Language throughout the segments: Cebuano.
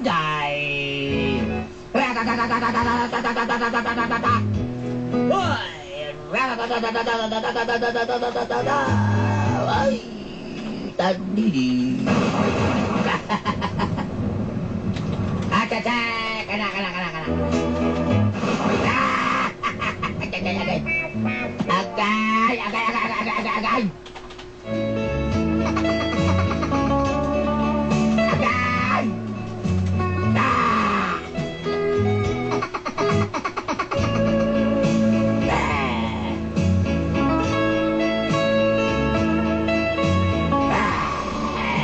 Inday! Ay, tandidi. Achacha, kana, kana, kana, kana. Agay, agay, agay, agay, agay, agay, agay. Agay! Ah! Ah!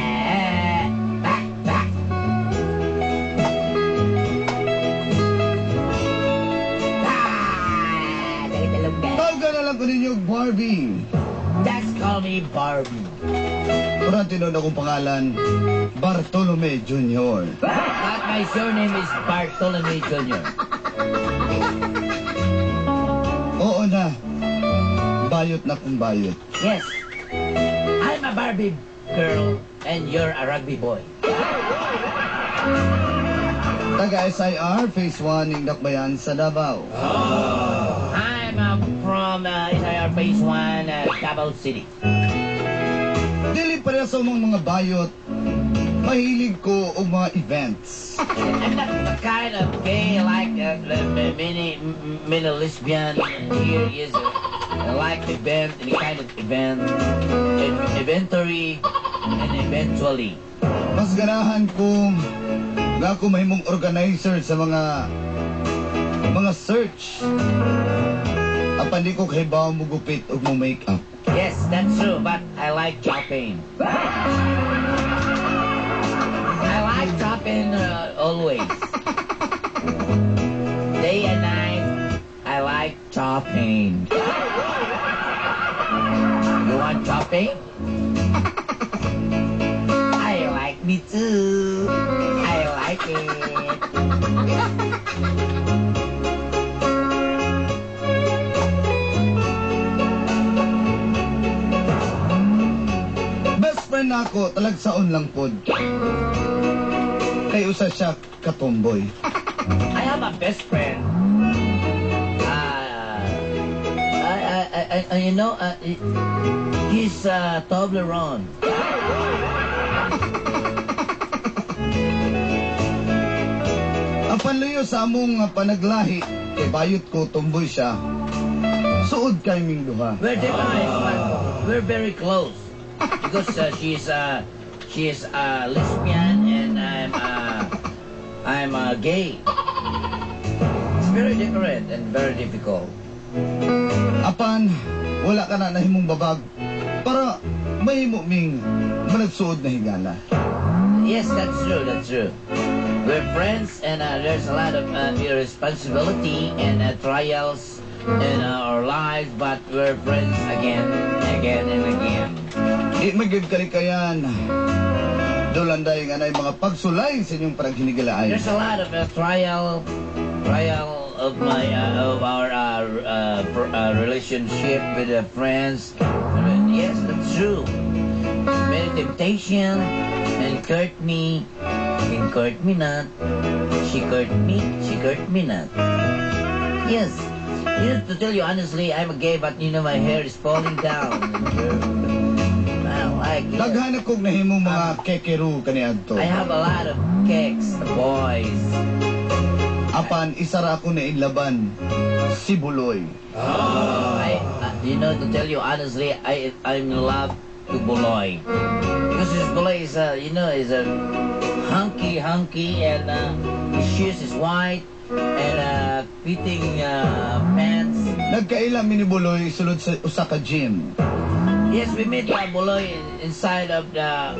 Ah! Ah! Ah! Dali-dalong. Tawagan na lang ko ninyo Barbie. Just call me Barbie. Pero ang tinuod akong pangalan, Bartolome Jr. But my surname is Bartolome Jr. Oo na. Bayot na kung bayot. Yes. I'm a Barbie girl and you're a rugby boy. Taga SIR, Phase 1 ng Dakbayan sa Davao. I'm from SIR Phase 1, Davao City. Dili pareha sa umang mga bayot, mahilig ko og mga events. I'm not the kind of gay like many many lesbian here is like event, any kind of event, inventory, and eventually. Mas ganahan ko nga ako mahimong organizer sa mga search. Apan di ko kahibaw mo gupit og mo make up. Yes, that's true, but I like shopping. I like shopping always. Day and night, I like shopping. You want shopping? I like me too. I like it. Best friend nako talagsaon lang pod. Kay usa siya ka tomboy. I have a best friend. He's Toblerone. Ang panluyo sa among panaglahi, kay bayot ko, tomboy siya. Suod kay ming duha. We're different, but we're very close because she's a lesbian and I'm gay. It's very different and very difficult. Apan, wala ka na nahimong babag para mahimo ming managsuod na higala. Yes, that's true. That's true. We're friends, and there's a lot of irresponsibility and trials in our lives, but we're friends again, again, and again. Di magyud kalikayan. Dulanday nga na mga pagsulay sa inyong panaghinigalaay. There's a lot of trial of my of our relationship with the friends. Yes, that's true. Many temptation and hurt me, and hurt me not. She hurt me, she hurt me not. Yes. To tell you honestly, I'm a gay, but my hair is falling down. I like it. Daghan akong nahimong mga kekeru kaniadto. I have a lot of cakes, boys. Apan isa ra ako na inlaban, si Buloy. I, to tell you honestly, I'm in love to Buloy because this Buloy is a, you know, is a hunky, hunky, and his shoes is white and fitting pants. Nagkaila mi ni Buloy sulod sa usa ka gym. Yes, we met Buloy inside of the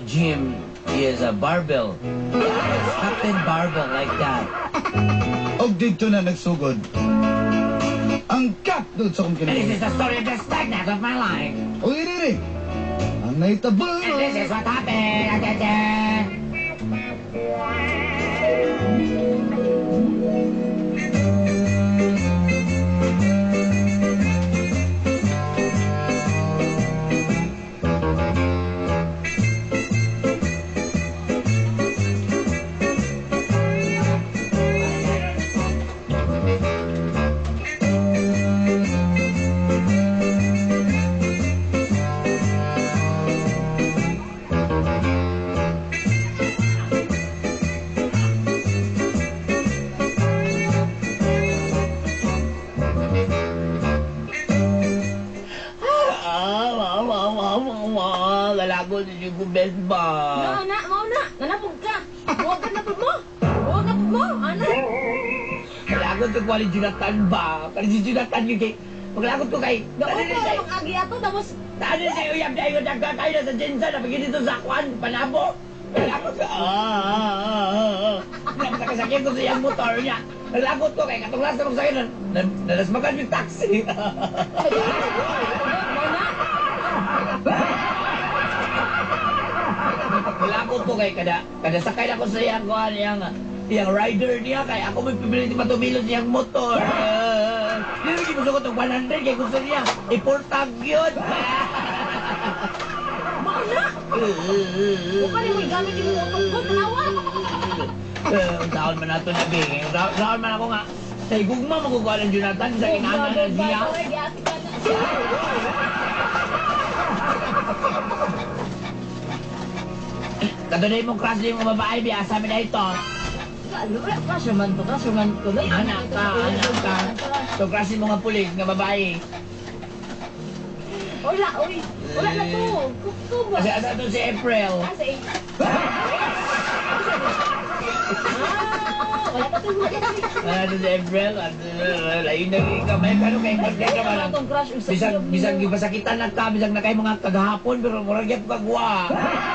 gym. He is a barbell. Yes, Captain Barbell like that. Og didto na nagsugod ang cut doon sa akong And this kinabuhi. is the story of the stagnant of my life. O iriri, ang nahitabo. And this is what happened. Lagot ko kuha ni Jonathan ba? Kani si Jonathan yun kay maglagot ko kay Naku, Ano ni para siya? mag-agi ato, tapos Ano siya uyab dahil yung dagga kayo na sa Jensen na pagin dito sa kuan, Panabo. Naglagot ko. Ah. Nakasakyan ko sa iyang motor niya. Naglagot ko kay katong last na magsakyan na nalasmagan yung taxi. Mao na. Naglagot ko kay kada kada sakay na ko sa iyang kuan iyang iyang rider niya kay ako may pibili ni patumilon siyang motor. Dili ko gusto ko 100 kay gusto niya ipurtag yun. Mao na. Wa ni mo gamit imong utok ko, tanawa. Taon man nato na bing. Taon man ako nga. Sa igugma magugawa ng Jonathan sa inana na siya. Giati ka na siya. Kadunay mong crush yung mga babae, biasa mi na ito. Wala, crush man to, crush man to. Anak ka, anak ka. So crush mo nga pulig nga babae. Wala, oy. Wala na to. Kuko ba? Kasi asa to si April. Ah, sa Ah, wala na to. Wala na to. Ano to si April? At layo na kamay pero kay konti ka man lang. Atong crush usap Bisag bisag gipasakitan na ka, bisag na kay mga kagahapon pero murag gyud kagwa.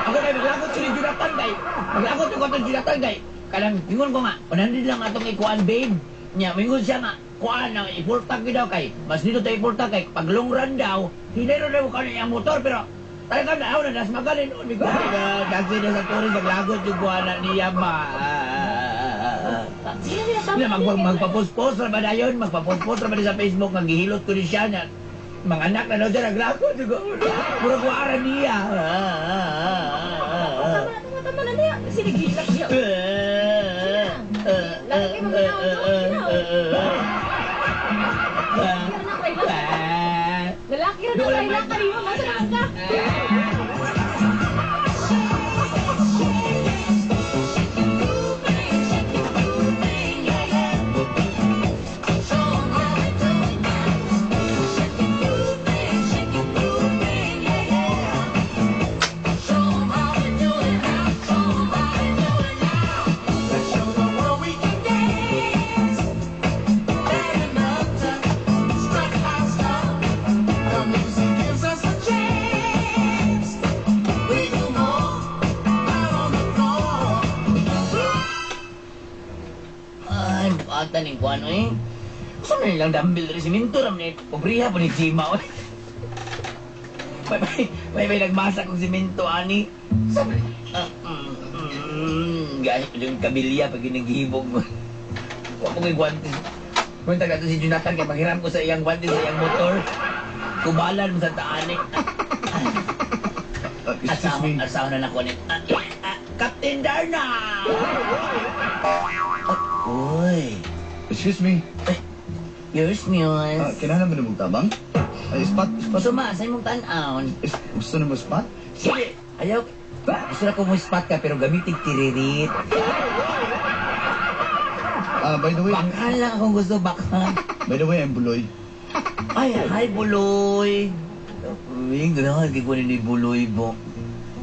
Ako kay maglagot si Jonathan kay. Maglagot ko atong Jonathan kay. Kanang ingon ko nga, 100 lang atong ikuan babe. Nya mingon siya nga kuan ang ipurtag gyud daw kay. Mas nito tayo ipurtag kay pag long run daw, hinero daw kanu iyang motor pero talaga na ako na das magalin on ko. Dagsi na sa turing maglagot yung kuan na niya ba. Sige na, tama. Na magpapost-post ra ba dayon, magpapost-post ra ba sa Facebook nga gihilot ko ni siya na mga anak na daw siya naglagot. Murag wara niya. Tama na, tama, tama na niya. Sige, gilak niya. Lagi kayo maminaw, no? Lalaki na tayo na kanino. Masa naman ka? Let's show the world we can dance. Bad enough to strut our stuff. The music gives us a chance. We do more out on the floor. Ay, bata ni Juan, eh. Gusto na nilang dambil rin siminto ram ni Pobriha po ni Jima, oy. May nagmasa kong simento, ani. Sabi, gahit yung kabilya pag ginaghibog mo. Wa ko kay guantes. Punta ka to si Jonathan kay maghiram ko sa iyang guantes sa iyang motor. Kubalan mo sa taani. Excuse me. Asawa na nako ni. Captain Darna! Uy. Excuse me. Yours, Muse. Kinahanglan mo na mong tabang? Ay, spot, spot. Suma, sa imong tan-aon. Gusto na mo spot? Sige, ayaw. Gusto na ko mo spot ka pero gamitin tiririt. By the way, Bakal lang akong gusto, bakal. by the way, I'm Buloy. Ay, hi, Buloy. Uy, ganahan kay kunin ni Buloy bo.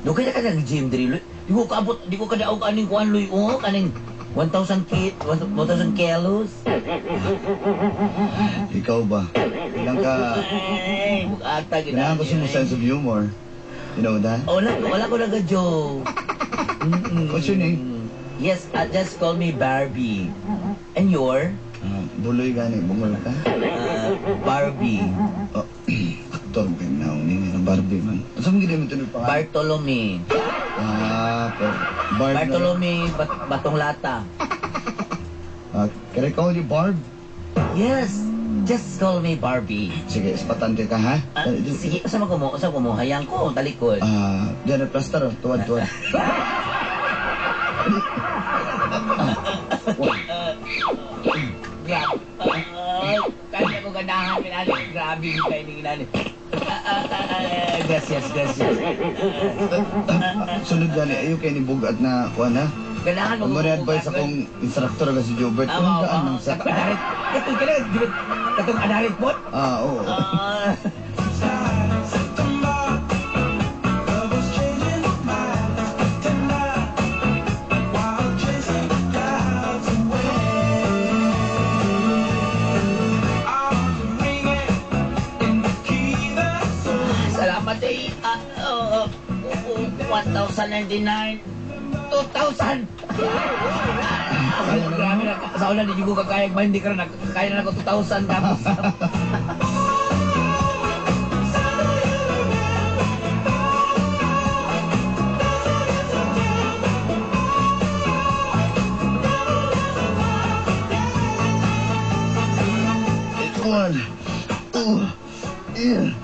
Do kaya ka nag-gym diri, Loy? Di ko kaabot, di ko kadaog aning kuan Loy, oh, kaning 1,000 ki 1,000 kilos. Ikaw ba? Ilang ka... Ay, bugata Kailangan ko sa mo sense of humor. You know that? Wala ko naga-joke. What's your name? Yes, just call me Barbie. And your? Buloy gani, bungol ka? Barbie. Oh, aktor mo kayo naong nini ng Barbie man. Asa mo ginamit ito pangalan? Bartolome. Pero Barb na- Bartolome Batong Lata. Can I call you Barb? Yes, just call me Barbie. Sige, ispatante ka ha? Sige, usa man ko mo, usa ko mo, hayang ko, talikod. Diyan na plaster, oh. Tuwad, tuwad. Grabe. Kaya ko ganahan, pinali. Grabe yung kayo ni inani. Gracias, gracias. Sunod gani, ayaw kayo ni Bugat na kuan ha? Ganahan mo Ang mga advice akong instructor na si Jobert. Anong gaan ng sa... Adarit. Katong kailangan, katong adarit po? Oo. Love was changing minds tonight while chasing clouds away. 1,099. 2,000. Kaya na Grabe na. Sa una, di ko kakaya. Ba, hindi ka na. Kaya na ako 2,000 tapos. One, two, three,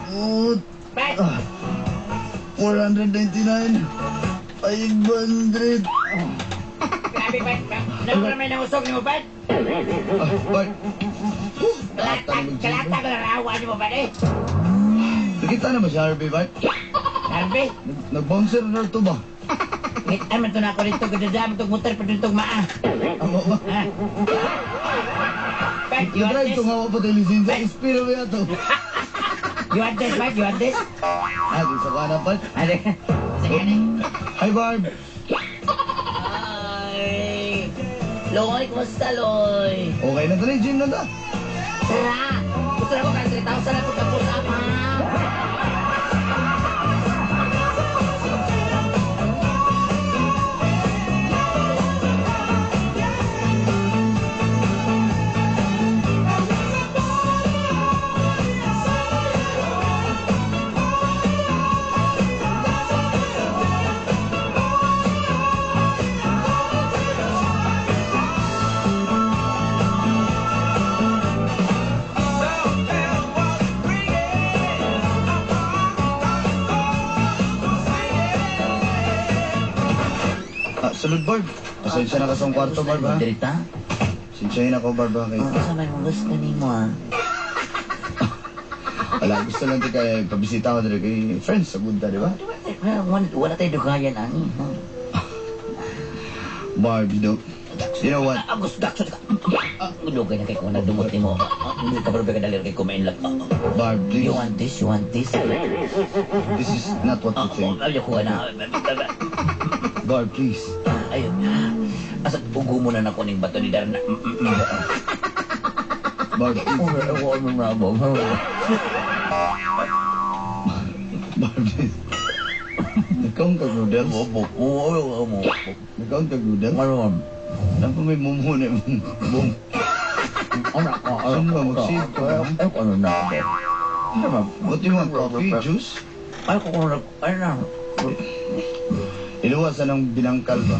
two, Pat! 499, 500. Grabe, Pat. Naku naman ang usog ni mo, Pat. Ah, Bart. Kalatag, kalatag ang rawa ni mo, Pat, eh. Nakita na ba si Harvey, Bart? Harvey, Nag-bouncer na ito ba? ngit man to na ako dito. Gadadam, itong motor, padutog maa. Amo ba? Ha? Pat, you want Nag-drive this? itong hawa pa tayo lisensya. Inspira mo yato. You want this, Pat? You want this? Ah, di sa kanan, Bart. Ano? Sige, ano? Hi, Barb. Ay! Loy, kumusta, Loy? Okay na tayo, gym na ta. Tara! Gusto na ko kasi 3,000 ako tapos ama. Ah, sulod, Barb. Pasensya na ka sa akong kwarto, Barb, ha? Dirita? Pasensya na ako, Barb, ha? Kay... Sa may mga gusto nimo ah. Wala, gusto lang tayo kay pabisita ko dito kay friends sa Buddha, di ba? Wala tayo dugayan ani. Barb, you know what? Ah, gusto gusto ka. Dugay na kay kung nagdumot nimo. Hindi ka pero kadali kay kumain lang. Barb, please. You want this? You want this? This is not what you think. Ayaw ko na. Barb, please. Ayun. Asa ugo mo na nako ning bato ni Darna. Barb, please. Barb, please. Nagkaon kag noodles? Nagkaon kag noodles? Nang pa may mumuhon eh. Bum. Saan ba? Mag-save ka ba? What do you want? Coffee? Juice? Iluwasan ng binangkal ba?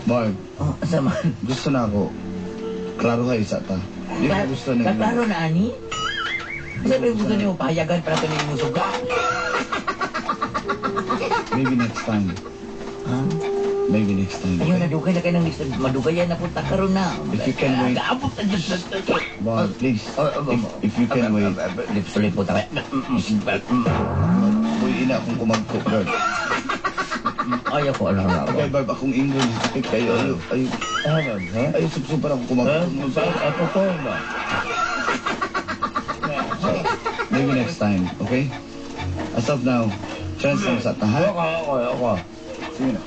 Barb, Oh, asa man? gusto na ako. Klaro ka isa ta. Di ko gusto na Klaro na ani? Sabi gusto niyo pahayagan para ito niyong suga. Maybe next time. Ha? Maybe next time. Ayun, Okay? nadugay na kayo ng next time. Madugayan na punta karon na. If you can wait. Abot na dyan. Barb, please. If you can wait. Lips po tayo. Uy, ina akong kumagko, Barb. Ayaw ko, ano na Okay, Barb, akong ingon. Sakit kayo. Ayo, ayo. Ayo, subsupan akong kumagko. Maybe next time, okay? As of now, chance lang sa tahan. Sige na.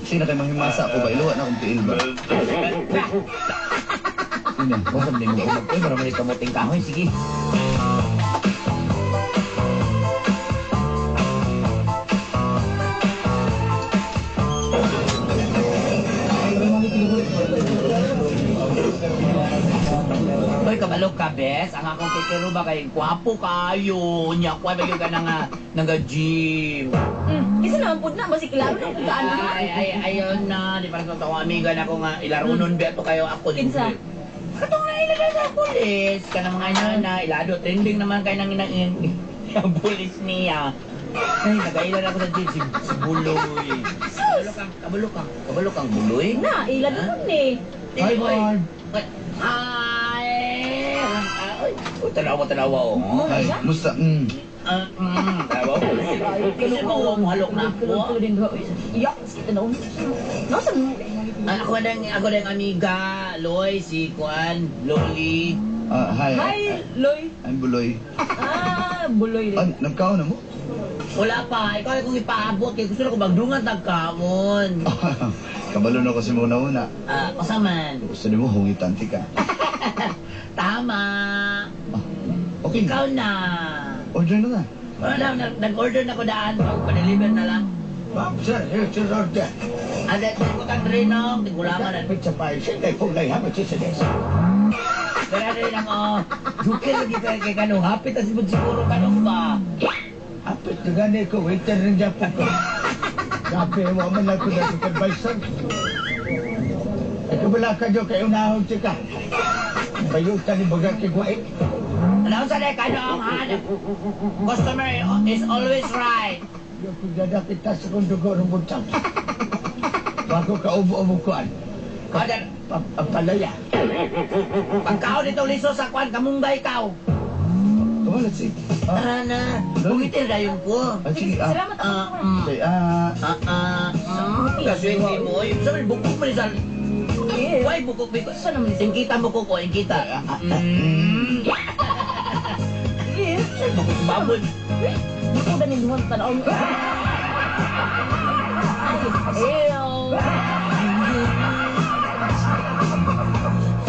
Sige na kayo mahimasa ako ba? Iluwa na akong tiil ba? Sige na. Kung sabi mo kumagko, para may kamuting kahoy, sige. Hoy, kabalo ka, bes. Ang akong kikiro ba kay gwapo kayo. Nya, kuha ba yun ka na nga, naga-gym. Isa naman pud na, basi klaro na kung kaan na. Ay, ay, ayun na. Di ba sa akong amiga na ako nga, ilarunon ba ito kayo ako. Kinsa? Kato nga ilagay sa pulis. Kana mga ina na, ilado. Trending naman kayo nang inain. Ang pulis niya. Ay, nagailan ako sa gym, si Buloy. Sus! Kabalo kang, kabalo kang, kabalo kang Buloy. Na, ila doon eh. Hi, Barb. Hi! Ay, uy, tanawa, tanawa, oh. Hi, musta? Mm. Tanawa. Kasi mo, mo halok na ako. Iyak, kita na. No, sa Ako na amiga, Loy, si Kuan, Loli. Ah, hi. Hi, Loy. I'm Buloy. Ah, Buloy Ah, rin. nagkaon na mo? Wala pa, ikaw ay kong ipaabot kay gusto na ko magdungan tagkaon. Kabalo na kasi muna una. Ah, usaman. Gusto nimo hungitan ti ka. Tama. Ah, Okay. Ikaw na. Order na na. Wala, nag-order na ko daan. Pa-deliver na lang. Ma'am, sir, here's your order. Ate, tingkutan rin, no? Tingkulaman na. Pizza pie, single kulay, how much is it? Kaya rin ang, oh. Juke lagi kay kanong. Hapit as siguro kanong ba? Apit na gani ko, waiter rin dyan po ko. Sabi, wa man lang ko na supervisor. Ikaw wala ka dyan, kayo unahon siya ka. Bayutan ni baga kay Guait. Ano sa dek, kanong, ha? Customer is always right. Yung kung kita sa kong dugo ng buntag. Bago ka ubo-ubo kuan. Kada, Ang palaya. pagkaon dito liso sa kwan, kamunggay ikaw. Come on, let's eat. Ah, Tara na. Bugitin na yung ko. ah, sige, ah. Salamat ako. Ah, mm. Okay, ah. Ah, ah. Kaswerte mo. Oy. Sabi, bukog mo rin sa... Why bukog mo? Saan naman ito? Ingkita mo ko ko, ingkita. Mm. Yes. Bukog baboy. Di ko ganin mo tanaw. Ew.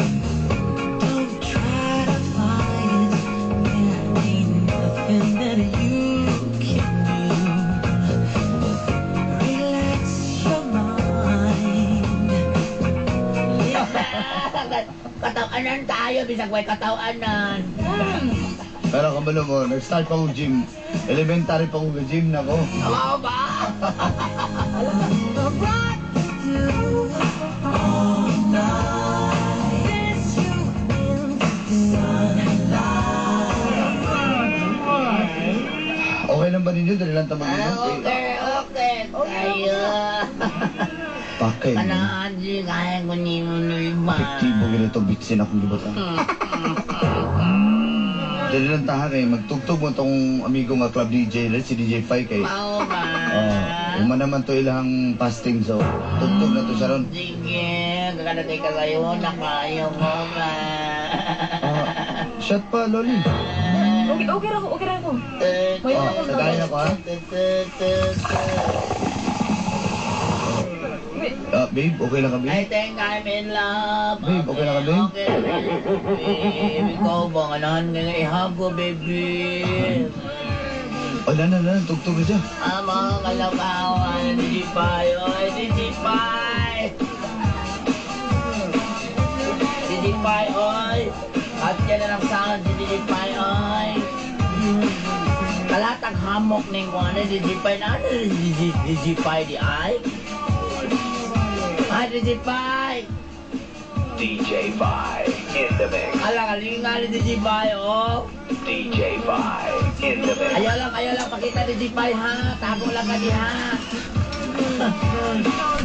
Don't try to fight it. There ain't nothing that you can do. Relax your mind. Katawanan tayo, bisag way katawanan. Pero kabalo mo, nag-start pa akong gym. Elementary pa akong gym na ko. Oo ba? Rock you all night. Dance you into the sunlight. Okay lang ba ninyo? Dali lang tamang Ah, okay, okay. Tayo. Pakay. no? Kanaan, di kaya ko ni mo ba? Epektibo ganito, bitsin akong gibatan. Dali lang taha kay magtugtog mo tong amigo nga club DJ, si DJ Fai kay. Mao ba? Oh, uma naman to ilang fasting so tugtog na to siya ron. Sige, kakadatay ka kayo, nakayo mo ba? Ah, shot pa, Loli. Okay, okay ra ko, okay ra ko. May Oh, sagayan ako ha. Ah, babe, okay lang ka, I babe? think I'm in love. Babe, okay lang ka, babe? Okay. Babe, ikaw ba? Ganahan nga nga ihago, baby. Oh, na, na, na, tugtog na siya. Amo, kalakawan, DJ Pai, oy, DJ Pai! DJ Pai, oy! At yan na lang sound, si DJ Pai, oy! Kalatang hamok ning kuwan, DJ Pai na, ano DJ Pai di ay? Ay, DJ Pai! DJ Vi in the mix. Ala, kalinga ni DJ Pai, oh! DJ Vi in the mix. Ayaw lang, pakita ni DJ Pai, ha? Tago lang ka di, ha?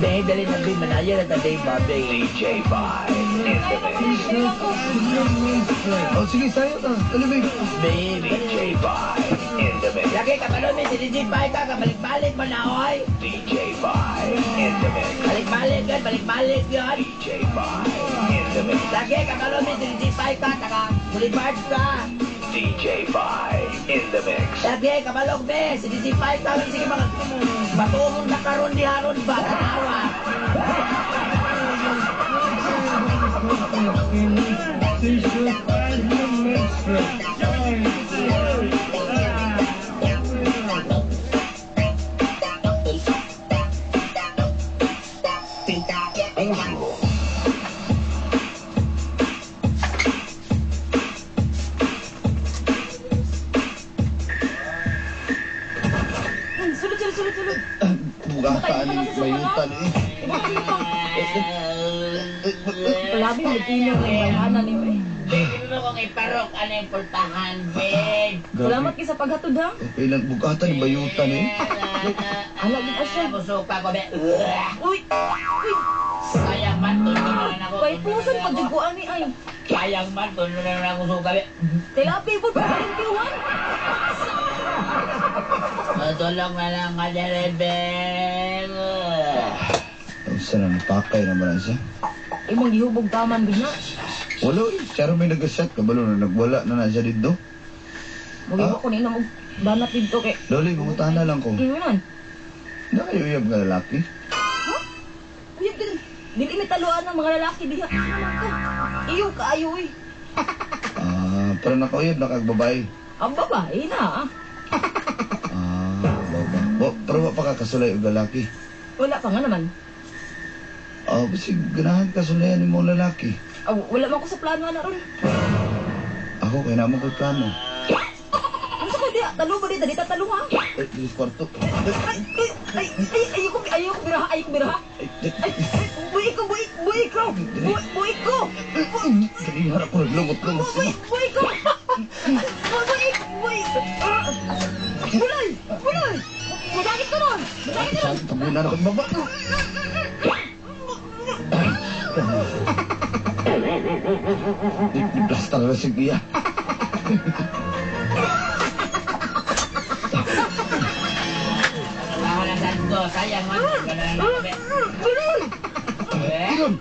Babe, dali na, babe, manaya na ta, babe, ba, babe? DJ Vi in the mix. Dali lang ko. Oh, sige, sayo ta. Dali, babe. Babe. DJ Vi in the mix. Lagi ka ba si DJ Pai ka, kabalik-balik mo na, oy. DJ Vi in the mix. Balik-balik yan, balik-balik yan. DJ Vi in the mix. Lagi ka ba si DJ Pai ka, taka, boulevard ka. DJ Vi in the mix. Lagi ka balog, be, si DJ Pai ka, sige mga, batuhon na karon di haron ba, tanawa. Sulod, sulod, sulod, sulod. Bugata ni mayutan eh. Palabi mo ilong ng bayhana ni eh. Babe, mo kong iparok, ano yung pultahan, babe. Salamat kay sa paghatod ha. Okay lang, bugata ni bayutan eh. Ala, gid siya. Busog pa ko, be. Uy! Uy! Sayang man, tulo na lang ako. Kay puson pag jud ko ani ay. Sayang man, tulo na lang ako suka, be. Tilapi po pa rin. Matulog na lang ka dere, babe. Ang sana napakay naman na siya. Imong gihubog taman gud na. Wala eh, siya may nag-shot. Kabalo na nagwala na na siya dito. Mugi ko ni og banat didto kay. Loli, pangutahan na lang ko. Ingon man. Na kayo uyab nga lalaki? Uyab din. Dili mi taluan ang mga lalaki diha. Iyo kaayo eh. Ah, Pero nakauyab na kag babae. Ang babae na. Ah, baba. Bo, pero wa pa ka kasulay og lalaki. Wala pa nga naman. Ah, bisig ganahan ka sulayan nimo lalaki. Ah, wala man ko sa plano na ron. Ako kay namo ko'y plano. Ano sa ko diya? Talo ba dito? Dito talo ha? Ay, dili sa kwarto. Ay, ay, ay, ay, ayoko, ayoko biraha, ayoko biraha. Ay, ay, Ay, ay, buhi ko, buhi, buhi ko. Buhi, buhi ko. dali harap ko naglungot-lungot Buhi, buhi ko. Buhi, buhi. Ah, Bulay, bulay. Masakit ka ron. Masakit ka ron. Saan tabunan ako baba? Di plaster na siya. Ako na santo, sayang man. Ganun na lang. Bulay. Eh, Iron!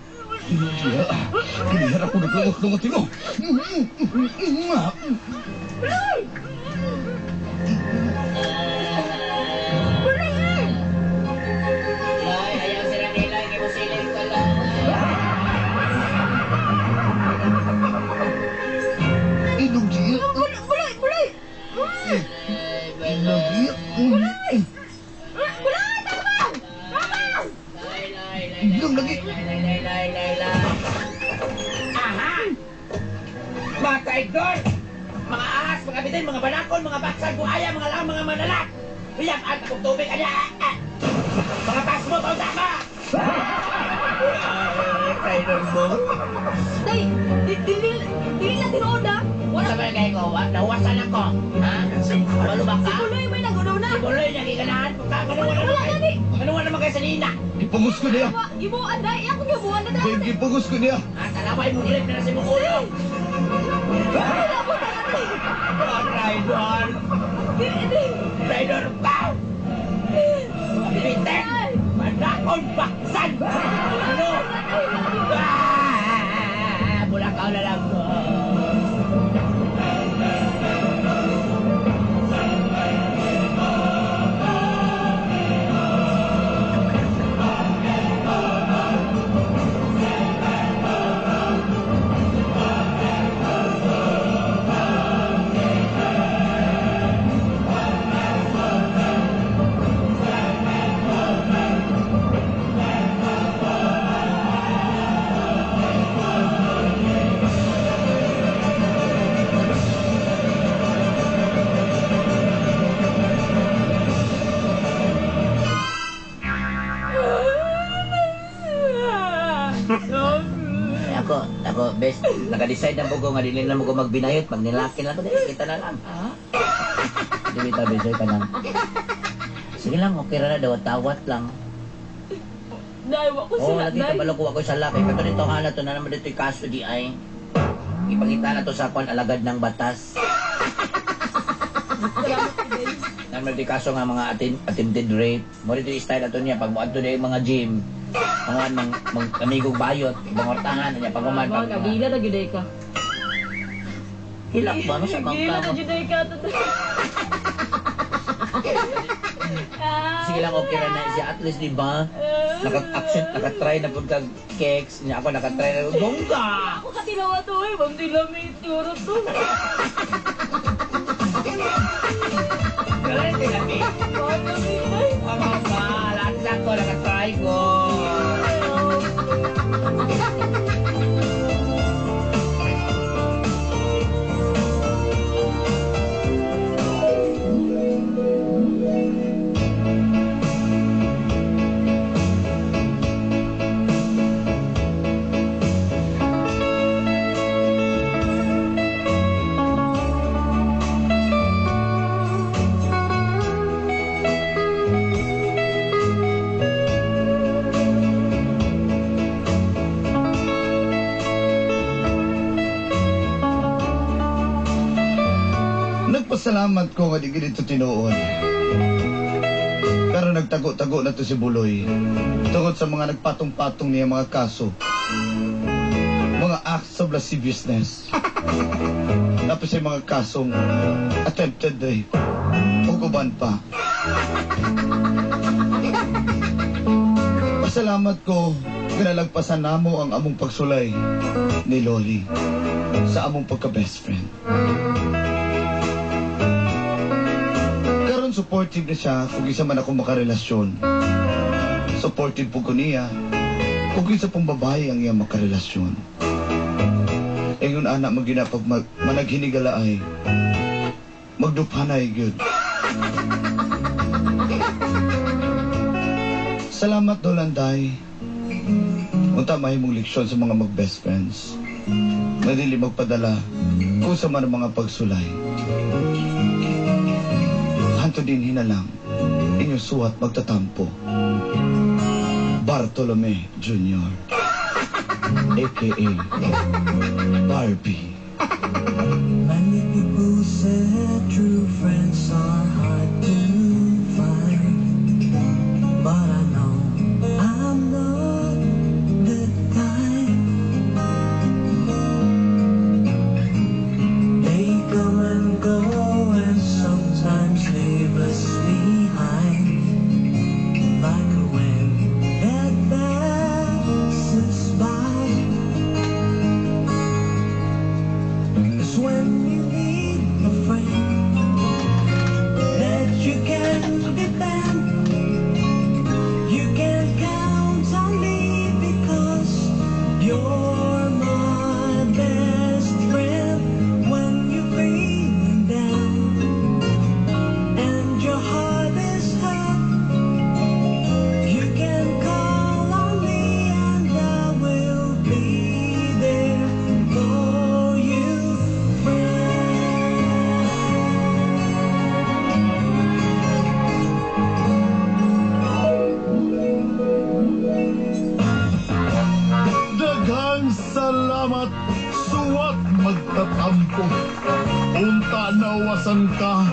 Dili harap ko naglungot-lungot mo. Loy, ayaw sila nila, gimusilig ka lang. Ilog siya. Bulay, bulay, bulay. Ilog siya. Bulay, tabang! Tabang! Ilog lagi. Lay, lay, lay, lay, lay. Aha! Mga traidor! Mga ahas, mga bitin, mga balakon, mga baksal, buhaya, mga lang, mga manalat! Iyak at akong tubig, ala! Ah! Mga pasmo, tama! Traidor mo? Day, dili, dili na tinuod ah. Wala. Sa barangay ko, nahuwasan ako. Ha? Kabalo ba Si ka? Buloy may nagunaw na. Si Buloy, nagiganahan po ka. Manuwa Wala naman kayo. gani. Manuwa naman kayo sa nina. Gipugos ko niya. Wa, gibuan day. Ako gibuan na Babe, day. gipugos ko niya. Ha? Talaway mo, grip na na si Mukulo. Wala po na day. Oh, traidor! Dili, dili. Traidor ka! Bitin! Manakon baksan! Ano? Ah! Bulakaw na lang ko. Eh, ako, best, naka-decide na po ko nga dili na mo ko magbinayot, magnilaki lang ko, dahil kita na lang. Ah? Dili ta, best, ka lang. Sige lang, okay ra na daw, tawat lang. Day, wa ko Oo, sila, lagi day. kabalo ko ako sa laki. Kato dito hana to na naman dito yung kaso di ay. Ipangita na to sa kwan alagad ng batas. Salamat, day. Naman dito yung kaso nga mga attempted rape. Mo dito yung style ato niya pag moadto na yung mga gym. Mga mang, mang amigong bayot, ibang hortahan niya pag human Ba, pag nagila na gyud ka. Hilak ba no sa Nagila na kang gyud ka to. Sige lang okay ra na siya at least di ba? Naka-accept, naka-try na pud kag cakes. Niya ako naka-try na bongga. Ako katilawa to eh, bang dilami turo to. Galing tilami. Bang lami, day. Ano ba? Lahat ko naka-try ko. Nagpasalamat ko nga di ganito tinuod. Pero nagtago-tago na to si Buloy. Tungod sa mga nagpatong-patong niya mga kaso. Mga acts of lasciviousness. Tapos yung mga kasong attempted rape. O uban pa. Pasalamat ko, ginalagpasan namo ang among pagsulay ni Loli. Sa among pagka-best friend. Karon supportive na siya kung isa man ako makarelasyon. Supportive po ko niya kung isa pong babae ang iya makarelasyon. Ingon ana magina pag managhinigala ay magduphanay gyud. Salamat, Dolanday. Unta mahimong leksyon sa mga mag-best friends. Na dili magpadala kung sa man ang mga pagsulay. Hanto din hinalang, inyong suwat magtatampo. Bartolome Jr. AKA Barbie. Many people said true friends are hard to find, but I know I'm not the kind. They come and go and sometimes leave us behind, like a wind that passes by. 'Cause when you need a friend that you can depend, you can count on me because you're my best friend. When you're feeling down and your heart is hurt, you can call on me and I will be there for you, friend. Daghang salamat, suwat magtatampo. Unta nawasan ka,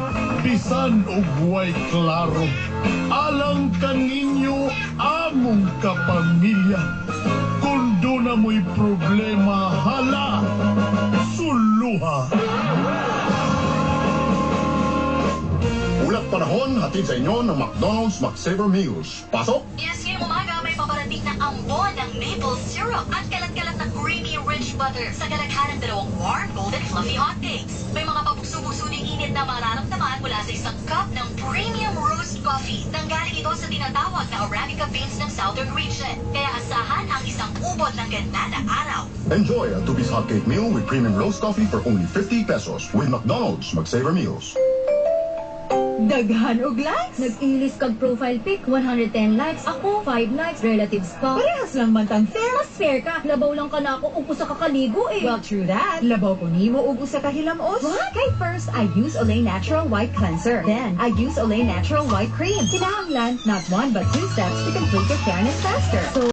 bisan og way klaro. Alang kaninyo among kapamilya. Kung duna mo'y problema, hala, suluha. Ulat panahon, hatid sa inyo ng McDonald's McSaver Meals. Pasok! Yes, ngayong umaga may paparating na ambon ng maple syrup at kalat-kalat na creamy rich butter sa kalaghan ng dalawang warm golden fluffy hotcakes. May mga pabugso-bugso ding init na mararamdaman mula sa isang cup ng premium roast coffee. Nanggaling ito sa tinatawag na Arabica beans ng Southern Region. Kaya asahan ang isang ubod ng ganda na araw. Enjoy a two-piece hotcake meal with premium roast coffee for only 50 pesos with McDonald's McSaver Meals. Daghan og likes. Nag-ilis kag profile pic, 110 likes. Ako, 5 likes. Relatives pa. Parehas lang man tang fair. Mas fair ka. Labaw lang ka na ako ug usa ka kaligo eh. Well, true that. Labaw ko nimo og usa ka hilamos. What? Kay first, I use Olay Natural White Cleanser. Then, I use Olay Natural White Cream. Kinahanglan, not one but two steps to complete your fairness faster. So,